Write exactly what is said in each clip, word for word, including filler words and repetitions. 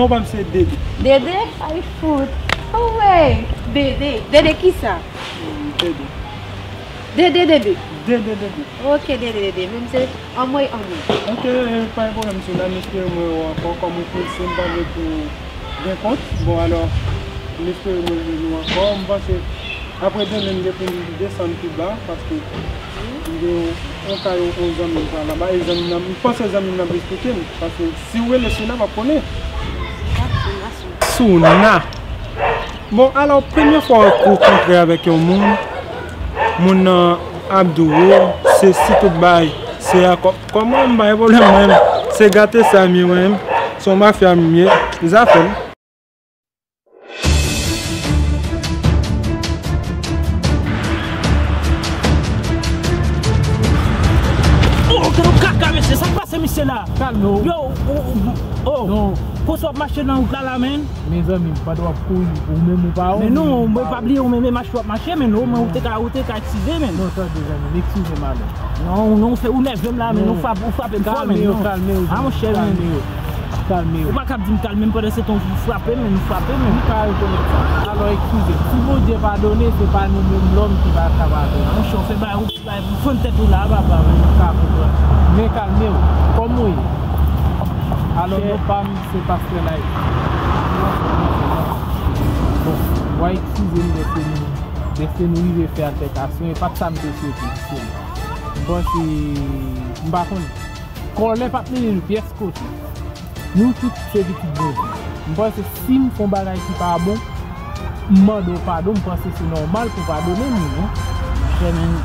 Papa m se Dede. Dede? Ay fout. Owe. Dede. Dede kisa? Hmm, Dede. Dede, Dede. Dede, Dede. Ok, Dede, Dede. Men se anmwey, anmwey. Ok, pa gen pwoblèm, sou la, m espere mwen wè w ankò, kòm ou konnen, m pa vle pou gen kont. Bon, alò, m espere mwen jwenn ou ankò. M panse, apre demen, m gen pou m desann pi ba, paske m gen yon, yon kay yon, yon zanmi m pral anba, e zanmi m nan, m panse zanmi m nan ap esplike m, paske si w rele sou la, m ap konnen. Sou na. Bon, alò, premye fwa w kontre avèk yon moun, moun nan ap di w, o, se si tout bagay, se a kò-, kòman m pa gen pwoblèm, mwen menm, se gate sa m ye, mwen menm, se yon mafya m ye, zafè l. Oh, gade yon kaka, mesye, sa k pase misye la? Kalme w. Yo, oh, oh, oh. Non. Konsa w ap mache nan wout la, la, menn? Mezanmi, pandan w ap kouri, ou menm ou pa wont. Men non, mwen pa bliye ou menm, e mache w ap mache, men non, men ou te ka, ou te ka eskize, men. Non, tande, zanmi m, eskize m alò. Non, non, ou fè, ou nève m la, men ou frape, ou frape m fò, men non. Kalme w, kalme w, kalme w. Ah, monchè, men. Kalme w. Kalme w. Ou pa ka ap di m kalme m pandan se tan ou frape m, men ou frape m, men. M ka rekonèt sa. Alò, eskize m. Si Bondye padone, se pa nou menm lòm ki pa ka padone. Monchè, ou fè bagay, ou fè bagay pou fann tèt ou la, papa, men. M ka konprann. Men kalme w. Kòman w ye? Alò, non pa m, se pastè Light. Bon, w a eskize m dèske nou, dèske nou rive fè altèkasyon, e pa t sa m te swete, jistèman. M panse, m pa konnen. Kòlè p ap mennen nou pyès kote. Nou tout se pitit Bondye. M panse si m fè yon bagay ki pa bon, m mande w padon, m panse se nòmal pou w padone m, non? Monchè, men,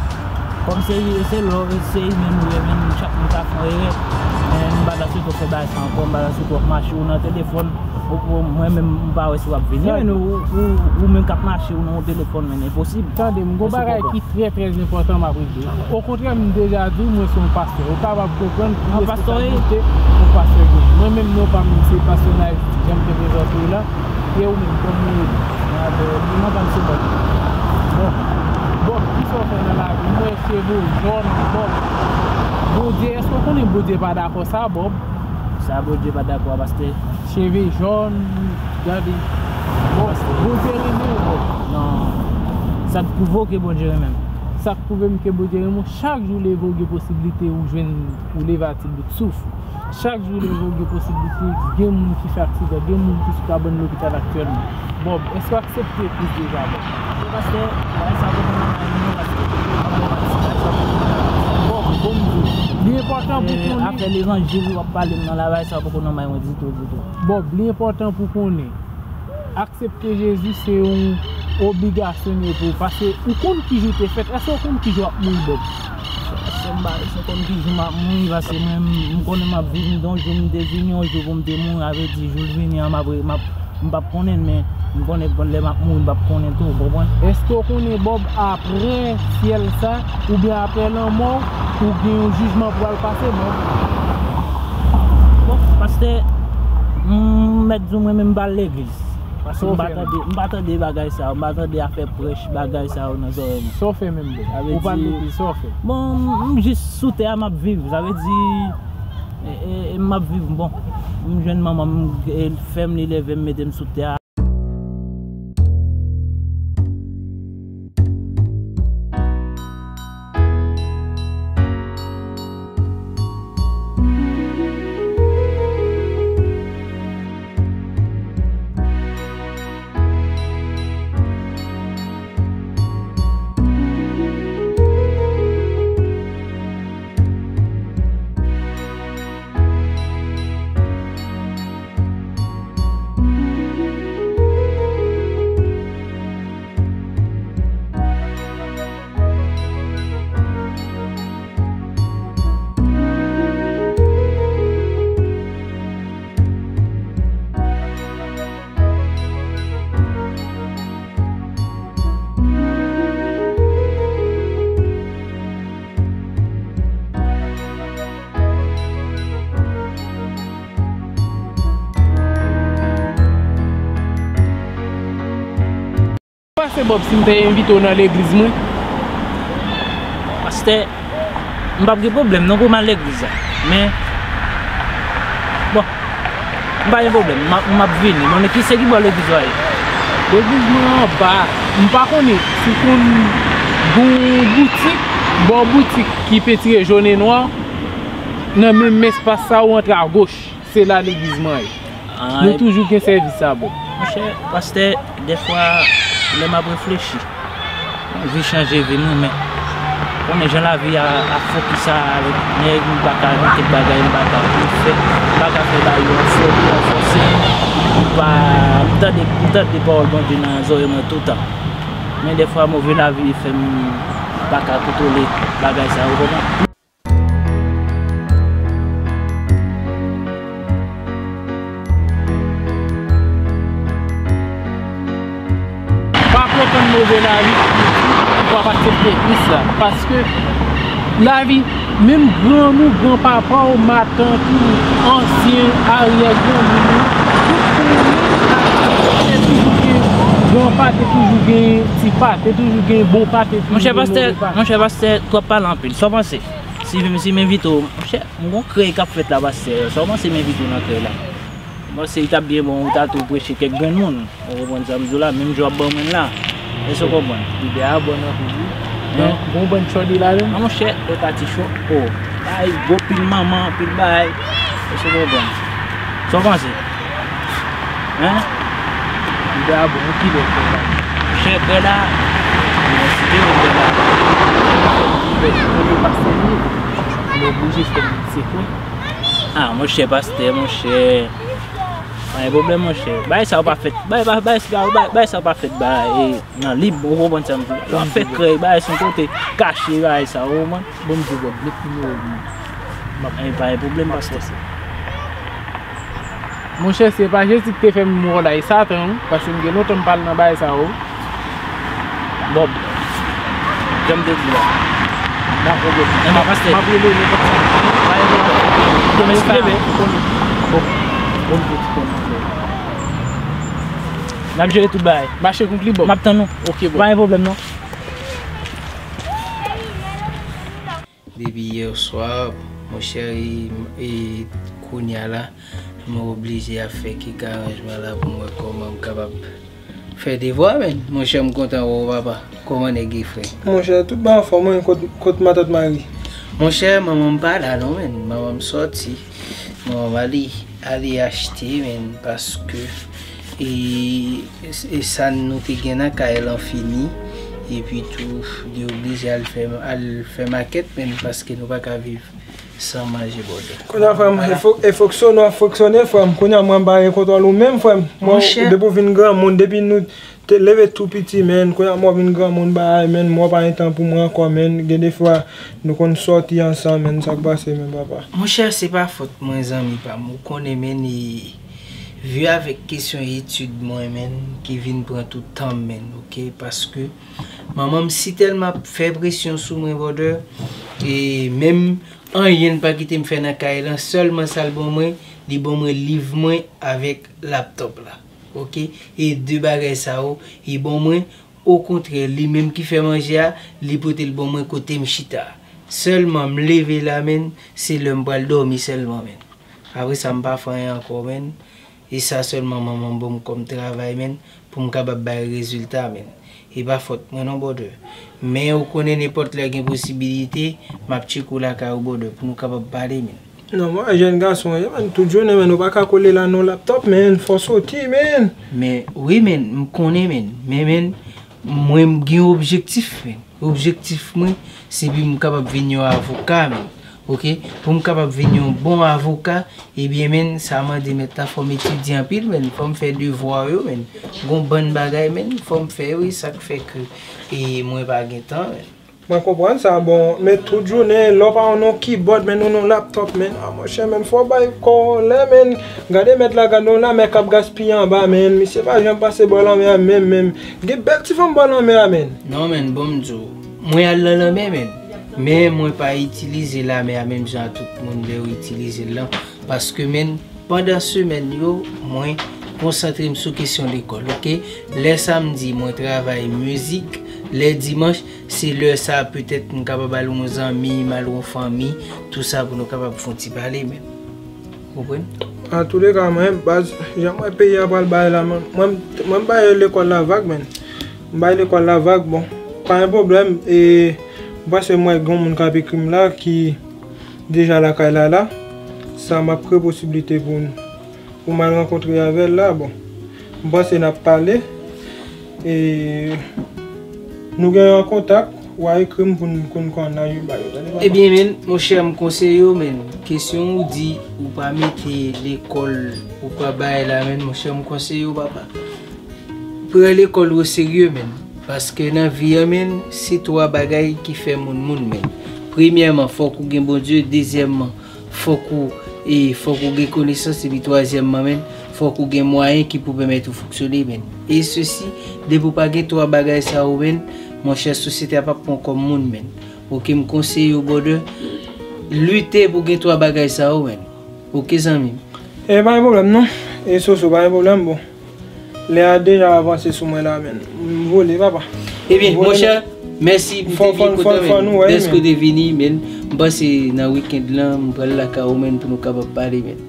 kòm se, se lò, se imen nou ye, men chak moun ka fè yon erè. Men m pa ta swete w fè bagay sa ankò, m pa ta swete w ap mache w nan telefòn. Ou, ou, mwen menm, m pa wè si w ap vini, men ou, ou, ou menm k ap mache w nan yon telefòn, men enposib. Tande m, gon bagay ki trè, trè enpòtan m ap regle. Okontrè, m deja di w, mwen se yon pastè. Ou kapab konprann ki responsablite yon pastè genyen. Mwen menm, non pa m, se pastè Nice, jan m te prezante w la. E ou menm, kòman w rele? Mwen, non pa m se Bob. Bon. Bob, kisa w fè nan lavi? M wè cheve w jòn, Bob. Bondye, èske w konnen Bondye pa dakò sa, Bob? Sa Bondye pa dakò a, pastè? Cheve jòn, gade. Bon, Bondye renmen w, bon. Non. Sa k pwouve w ke Bondye renmen m? Sa k pwouve m ke Bondye renmen w, chak jou leve w gen posiblite ou jwenn, ou leve a ti bout souf. Chak jou leve w gen posiblite gen moun ki fè aksidan, gen moun ki sou kabann lopital aktyèlman. Bob, èske w aksepte Kris deja, Bob? Pastè, bagay sa poko nan may mwen, pastè. Bob, bon m di w, li enpòtan pou konnen. Afè levanjil w ap pale m nan la, bagay sa poko nan may mwen ditou, ditou. Bob, li enpòtan pou konnen, aksepte Jezi se yon obligasyon li ye pou ou, paske ou konn ki jou te fèt. Èske ou konn ki jou w ap mouri, Bob? Se m pa, se konn ki jou m ap mouri, paske mwen, m, m konnen m ap viv, m gen yon jou m te vini, yon jou pou m te mouri, sa vle di jou l vini an, m ap, m ap, m p ap konnen, men m konnen lè m ap mouri, m p ap konnen tou, ou konprann? Èske ou konnen, Bob, apre syèl sa, oubyen apre lanmò, ou gen yon jijman pou al pase, Bob? Bon, pastè, m mèt di w mwen menm m pa al legliz. Paske m pa tande, m pa tande bagay sa yo, m pa tande afè prèch, bagay sa yo nan zòrèy mwen. Sa w fè menm, Bob? Ou pa al legliz, sa w fè? Bon, m, m jis sou tè a, m ap viv. Sa vle di, e, e, e, m ap viv, bon. M jwenn manman m, e, fè m, li leve m, mete m sou tè a. Pase Bob si m te envite w nan legliz mwen. Pastè, m p ap gen pwoblèm non pou m al legliz la. Men, bon, Pa gen pwoblèm, m ap, m ap vini. Mwen, ki se ki bò legliz la ye? Legliz mwen anba. M pa konnen si w konn gon boutik, bò boutik ki pentire jòn e nwa, nan menm espas sa ou antre agoch, se la legliz mwen ye. Ah, nou toujou gen sèvis sa, bro. Monchè, pastè, dèfwa, lè m ap reflechi, vi chanje vi m, wi, men konnen jan lavi a ap fokis avèk nèg, m pa ka kite bagay, m pa ka fè, m pa ka fè bagay yo anfò-, anfòse m, m pa, m tande, m tande pawòl Bondye nan zòrèy mwen toutan. Men dèfwa, move lavi fè m pa ka kontwole bagay sa yo, ou konprann? Pa pretann move lavi pou w ap aksepte Kris la. Paske lavi, menm grann ou, granpapa w, matant ou, ansyen, aryè granmoun ou, tout moun, te toujou gen granpa, te toujou gen tipa, te toujou gen bonpa, te toujou gen movepa. Monchè pastè, monchè pastè, twòp pale anpil. Sa w panse? Si, si m envite w, monchè, m gon krèy k ap fèt la, pastè. Sa w panse m envite w nan krèy la? M panse li t ap byen bon ou ta tou preche kèk grenn moun. Ou konprann sa m di w la? Menm jan w ap ban mwen la. Èske w konprann? Lide a bon anpil, wi. Hein? Gon, gon bann tchòde ladan. An monchè, e pa ti cho. Oh, ay, gwo pil manman, pil bagay. Èske w konprann? Sa w panse? Hein? Lide a bon, ou ki lè fè la? Chè, krèy la. Mèsi de ou, krèy la. Mwen, mwen pastè li ye. Mwen oblije fè l sekrè. Ah, monchè pastè, monchè. Pa gen pwoblèm, monchè. Bagay sa yo pa fèt. Bagay, bagay, bagay, bagay, bagay sa yo pa fèt, bagay, e, nan lib, ou konprann sa m di w. Yo ap fè krèy, bagay se yon kote kache, bagay sa yo, ou konprann? Bon, m di w, met nimewo m. M ap... Eh, pa gen pwoblèm, pastè. Monchè, se pa Jezi ki te fè m wòl a, e Satan, wi, paske m gen lontan m pa al nan bagay sa yo. Bob, jan m te di w la. Dakò, Bob. Enben, pastè. M ap rele nenpòt sa. Pa gen pwoblèm. Demen sa, ou konnen. Bon, bon, bon, bon, bon. N ap jere tout bagay. Mache konkli, Bob. M ap tann ou. Ok, Bob. Pa gen pwoblèm, non. Depi yè swa, monchè, e, e kounye a la, mwen oblije ap fè kèk aranjman la pou m wè kòman m kapab fè devwa, menn. Monchè, m kontan wè w, papa. Kòman nèg ye, frè? Monchè, tout bagay anfòm, wi. Kot, kot matant Mari? Monchè, manman m pa la, non, menn. Manman m sòti. Manman m ale, ale achte, menn, paske, e, e sa nou te gen nan kay lan fini. Epi tou, li oblije al fè, al fè makèt, menn, paske nou pa ka viv san manje, brother. Kounye a, frè m, e fo-, e fonksyone w ap fonksyone, frè m. Kounye a, mwen, m pa gen kontwòl ou menm, frè m. Mwen, monchè, depi w vin granmoun, depi nou te leve tou piti, menn, kounye a, mwen vin granmoun, bagay, menn, mwen pa gen tan pou mwen ankò, menn. Gen de fwa, nou konn sòti ansanm, menn, sa k pase, menn, papa? Monchè, se pa fòt mwen, zanmi pa m. Ou konnen, menn, e, vi avèk kesyon etid mwen, menn, ki vin pran tout tan m, menn, oke? Paske manman m si tèlman ap fè presyon sou mwen, brother, e menm anyen l pa kite m fè nan kay lan, sèlman sa l ban mwen, li ban mwen liv mwen avèk laptòp la. Oke? E de bagay sa yo, li ban mwen, okontrè, li menm ki fè manje a, li pote l ban mwen kote m chita a. Sèlman m leve la, menn, se lè m pral dòmi sèlman, menn. Apre sa, m pa fè anyen ankò, menn. E sa sèlman manman m ban m kòm travay, menn, pou m kapab bay rezilta, menn. E pa fòt mwen non, brother. Men ou konnen nenpòt lè gen posibilite, m ap tcheke w lakay ou, brother, pou nou kapab pale, menn. Non, mwen jèn gason ye, menn, tout jounen, menn, ou pa ka kole la nan laptòp, menn, fò w soti, menn. Men, wi, menn, m konnen, menn. Men, menn, mwen, m gen yon objektif, menn. Objektif mwen, se pou m kapab vin yon avoka, menn. Oke? Pou m kapab vin yon bon avoka, ebyen, menn, sa mande mèt la fò m etidye anpil, menn. Fò m fè devwa yo, menn. Gon bann bagay, menn, fò m fè, wi, sa k fè ke, e, mwen pa gen tan, menn. Mwen konprann sa, bon, men tout jounen, lè w pa nan yon kibòd, menn, ou nan yon laptòp, menn. A, monchè, menn, fò w bay kò w lè, menn. Gade mèt la, gade yon lanmè k ap gaspiye anba, menn. Misye pa janm pase bò lanmè a menm, menm. Gen bèl ti fanm bò lanmè a, menn. Non, menn, bon m di w, mwen al nan lanmè, menn. Men mwen pa itilize lanmè a menm jan a tout moun lè yo itilize l lan. Paske, menn, pandan semèn yo, mwen konsantre m sou kesyon lekòl, oke? Lè samdi, mwen travay mizik. Lè dimanch, se lè sa a, petèt, m kapab al yon zanmi, m al yon fanmi, tou sa pou nou kapab fè yon ti pale, menn. Konprann? Antouleka, mwen, baz, jan m wè peyi a pral bay la, mwen, mwen, mwen m bay lekòl la vag, menn. M bay lekòl la vag, bon. Pa gen pwoblèm, e, m panse m wè gen yon moun k ap ekri m la ki deja lakay la, la. Sa m ap kreye posiblite pou, pou m al rankontre avè l la, bon. M panse n ap pale. E nou gen yon kontak, w a ekri m pou n konn kòman n a yo ba yo, tande papa? Ebyen, menn, monchè, m konseye w, menn. Kesyon ou di ou pa mete lekòl, ou pa bay la, menn, monchè, m konseye w, papa. Pran lekòl ou oserye, menn. Paske nan vi a, menn, se twa bagay ki fè moun moun, menn. Premyèman, fòk ou gen Bondye. Dezyèmman, fòk ou, e, fòk ou gen konesans, epi twazyèmman, menn, fòk ou gen mwayen ki pou pèmèt ou fonksyone, menn. E sesi, depi w pa gen twa bagay sa yo, menn, monchè, sosyete a p ap pran w kòm moun, menn. Oke, m konseye w, brother, lite pou gen twa bagay sa yo, menn. Oke, zanmi m. E pa gen pwoblèm, non. E Soso, pa gen pwoblèm, bon. Lè a deja avanse sou mwen la, menn. M vole, papa. Ebyen, monchè, mèsi, m te vin kontan, menn. Dèske w te vini, menn. M panse nan weekend lan, m pral lakay ou, menn, pou nou kapab pale, menn.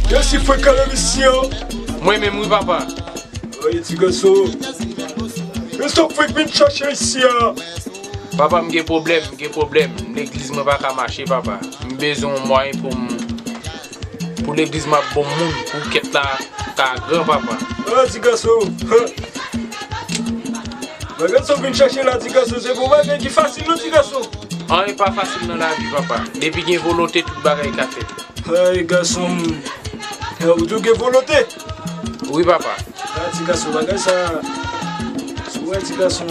Yo si frekan nan misyon. Mwen menm wi papa. Oye ti gason. Yo si frekan vin chache isi a. Papa, m gen pwoblèm, m gen pwoblèm. Legliz mwen pa ka mache, papa. M bezwen yon mwayen pou m, pou legliz mwen ap bon moun, pou kèt la ka gran, papa. Ah, ti gason. Bagay sa w vin chache la, ti gason, se pou bagay ki fasil, non, ti gason. Anyen pa fasil nan lavi, papa. Depi gen volonte, tout bagay ka fèt. Ay, gason m. Ou tou gen volonte? Wi, papa. Ah, ti gason, bagay sa. Si w wè ti gason.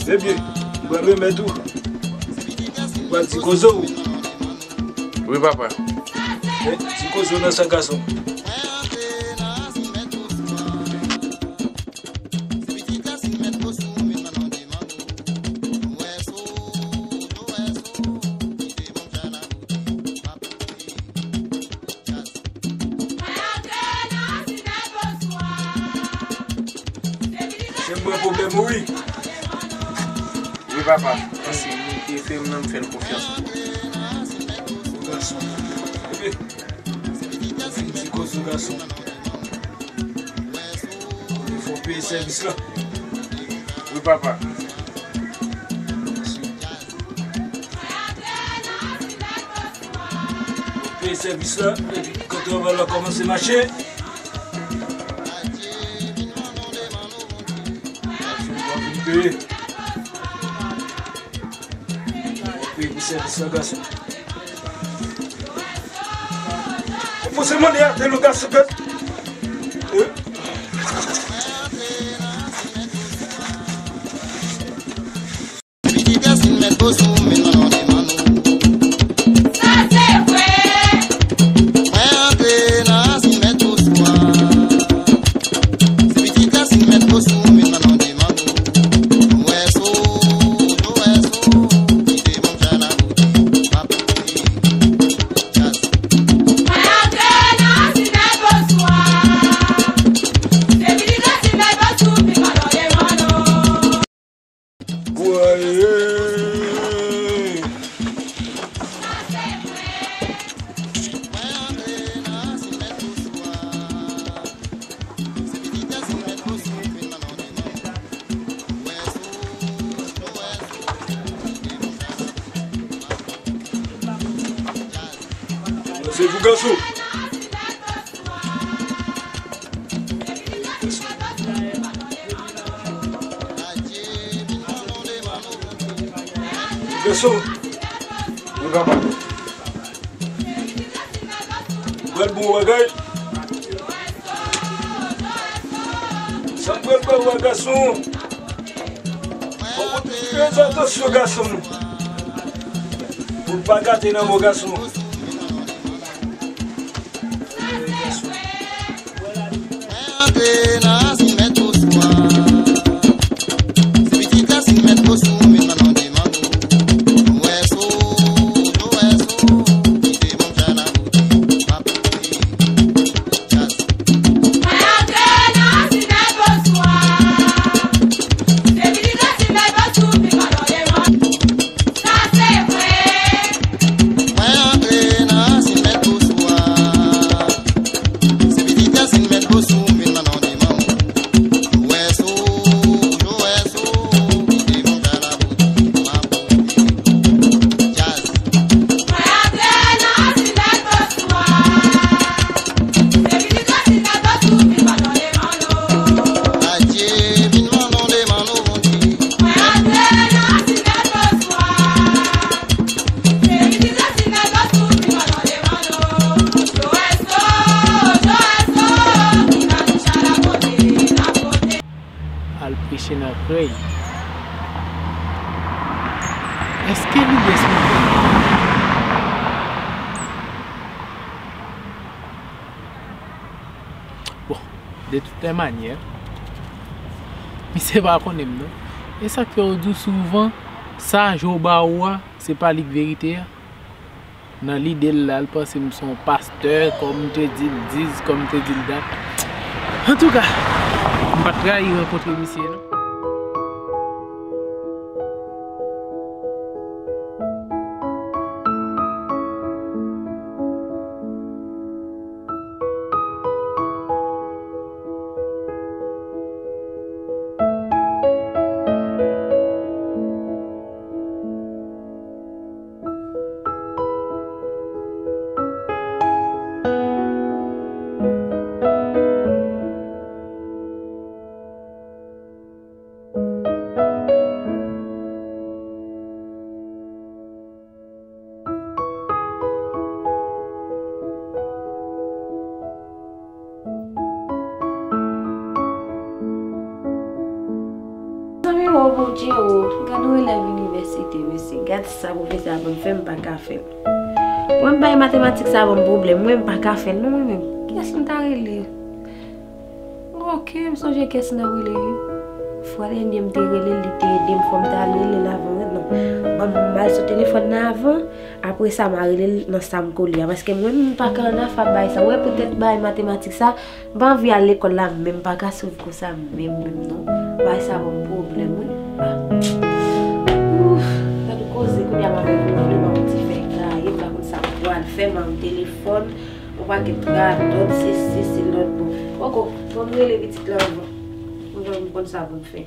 Ebyen, m pral remèt ou. M pral di koze w. Wi, papa. Eh, di koze w nan sa, gason. Se mwen pwoblèm ou, wi. Wi, papa. Mèsi. Li te fè m nan, m fè l konfyans. Gason. Epi, fin di koze, gason. Fò peye sèvis la. Wi, papa. Peye sèvis la, epi kan travay la kòmanse mache. Peye pou sèvis la, gason. Poze mande atè non, gason, gason. Se pou gason. Gason. Wi, papa. Pral bon bagay. Sa pral bon, gason. Fòk ou fè atansyon, gason. Pou l pa gate nan men w, gason. Nan rasin mèt Bosou a. Se pitit rasin mèt Bosou, men nan non de manno. Joweso, Joweso, kite bon chay la pote, pa pote. Jazz. Mwen antre nan rasin mèt Bosou a. Se pitit rasin mèt Bosou, men nan non de manno. Sa se vre. Mwen antre nan rasin mèt Bosou a. Se pitit rasin mèt Bosou, men nan non de manno. Joweso, Joweso, kite bon chay la pote, pa pote. Jazz. Mwen antre nan rasin mèt Bosou a. Se pitit rasin mèt Bosou, men nan non de manno. Adye, vin nan non de manno, Bondye. Mwen antre nan rasin mèt Bosou a. Al preche nan krèy. Èske li byen sou krèy? Bon, de tout lè manyè, misye pa konnen m non. E sa k fè yo di w souvan, sa je w ba ou a, se pa li k verite a. Nan lide l la, l panse m se yon pastè, kòm m te di l dis, kòm m te di l dat. Antouka, m pa t rayi rankontre misye non. Zanmi, o Bondye, o, gad yon elèv inivèsite, mesye. Gad sa pwofesè a ban m fè, m pa ka fè l. Mwen, m bay matematik sa ban m pwoblèm. Mwen, m pa ka fè l, non, mwen menm. Kiyès m ta rele? Ok, m sonje kiyès m t ap rele, wi. Fwa dènye m te rele l, li te ede m, fò m ta al rele l avan, non. Ban m al sou telefòn nan avan, apre sa, m a rele l nan sa m kole a. Paske mwen menm, m pa ka annafè ak bagay sa. Ou wè, poutèt bagay matematik sa, m pa anvi al lekòl la, men m pa ka swiv kou sa menm, menm, non. Bagay sa ban m pwoblèm, wi. Ah. Ouf, gad yon koze, kounye a m avèk yon videyo, m ap ti fè gaye, m pa konn sa m pral fè, m an telefòn. Yon pakèt radòt, sesi, se lòt bò. Poko, ban m rele pitit lan anvan. Pou m konn sa pou m fè.